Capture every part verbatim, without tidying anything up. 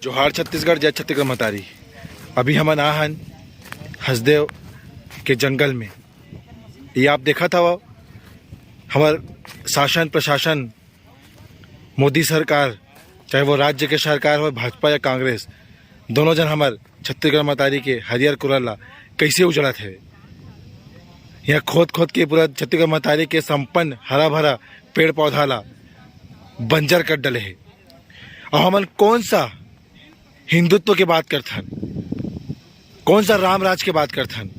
जोहार छत्तीसगढ़, जय छत्तीसगढ़ महतारी। अभी हमन आ हन हसदेव के जंगल में। ये आप देखत हव, हमर शासन प्रशासन, मोदी सरकार, चाहे वो राज्य के सरकार हो, भाजपा या कांग्रेस, दोनों झन हमर छत्तीसगढ़ महतारी के हरियर कोरा ला कैसे उजड़त हे। यहाँ खोद खोद के पूरा छत्तीसगढ़ महतारी के संपन्न हरा भरा पेड़ पौधा ला बंजर कर डले हे। और हमन कौन सा हिंदुत्व के बात करथन, कौन सा राम राज के बात करथन?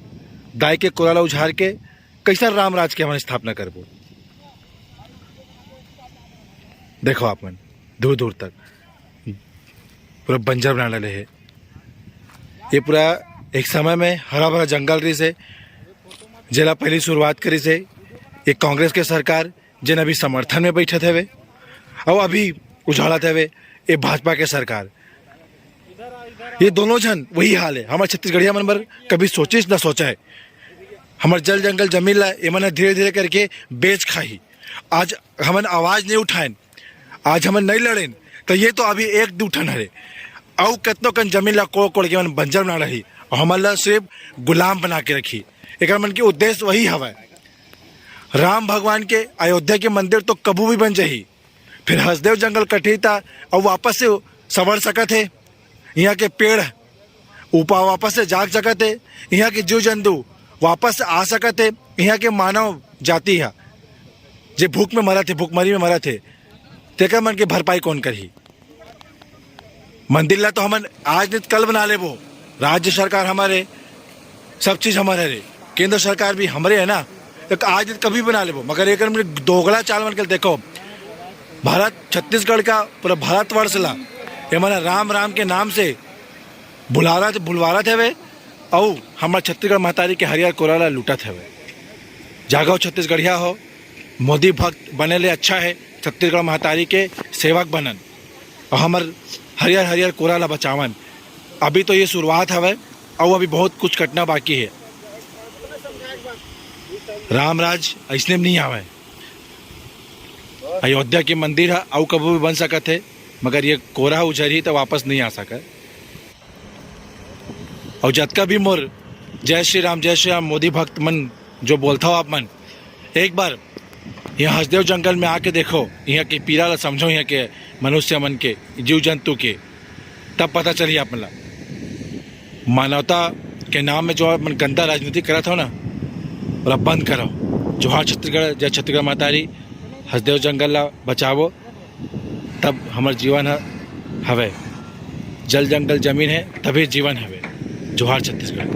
दाई के कोरा ला उझार के कैसा राम राज के हमन स्थापना करबो? देखो आप मन, दूर दूर तक पूरा बंजर बना डाले हे। ये पूरा एक समय में हरा भरा जंगल रहिस हे, जेला पहली शुरुआत करिस हे ये कांग्रेस के सरकार, जेन अभी समर्थन में बैठत हवे, और अभी उजाड़त हवे ये भाजपा के सरकार। ये दोनों झन वही हाल है। हमारे छत्तीसगढ़िया मन बर कभी सोचिस न सोचा है। हमारे जल जंगल जमीन ला एमन ह धीरे धीरे करके बेच खाही। आज हमन आवाज नहीं उठाएन, आज हमन नहीं लड़ेन, तो ये तो अभी एक दू ठन हरे। अउ कतनो कन जमीन ला कोड़ कोड़ के मन बंजर बना रही और हमन ला सिर्फ गुलाम बना के रखी। एकर मन के उद्देश्य वही हवय। राम भगवान के अयोध्या के मंदिर तो कभू भी बन जाही, फिर हसदेव जंगल कटही ता अउ वापस से सवर सकत हे। यहाँ के पेड़ उपा वापस से जाग सकत हे, यहाँ के जीव जंतु वापस से आ सकत हे, यहाँ के मानव जाति ह जे भूख में मरत हे, भूखमरी में मरत हे, तेकर मन के भरपाई कौन करही? मंदिर ला तो हमन आज नहीं तो कल बना लेबो, राज्य सरकार हमारे, सब चीज हमारे हरे, केंद्र सरकार भी हमरे है ना, एक आज नहीं तो कभी बना लेबो, मगर एक मिनट दोगला चाल मन के देखो, भारत छत्तीसगढ़ का पूरा भारतवर्ष ला ये मन राम राम के नाम से भुलारत भुलवारत हवे, अउ हमर छत्तीसगढ़ महतारी के हरियर कोरा ला लूटत हवे। जागो छत्तीसगढ़िया हो, मोदी भक्त बने ले अच्छा है, छत्तीसगढ़ महतारी के सेवक बनन और हमर हरियर हरियर कोरा ला बचावन। अभी तो ये शुरुआत हवे, अउ अभी बहुत कुछ कटना बाकी है। राम राज ऐसने में नहीं आवे। अयोध्या के मंदिर ह अउ कभू भी बन सकत हे, मगर ये कोरा उझरही तो वापस नहीं आ सकत। और जतका भी मोर जय श्री राम, जय श्री राम मोदी भक्त मन जो बोलता हो आप मन, एक बार यहाँ हसदेव जंगल में आके देखो, यहाँ के पीड़ा ला समझो, यहाँ के मनुष्य मन के, जीव जंतु के, तब पता चली आप मन ला। मानवता के नाम में जो आप मन गंदा राजनीति करत हो ना, ओला बंद करो। जोहार छत्तीसगढ़, जय छत्तीसगढ़ महतारी, हसदेव जंगल ला बचावो, तब हमर जीवन ह हवे। जल जंगल जमीन है, तभी जीवन हवे। जोहार छत्तीसगढ़।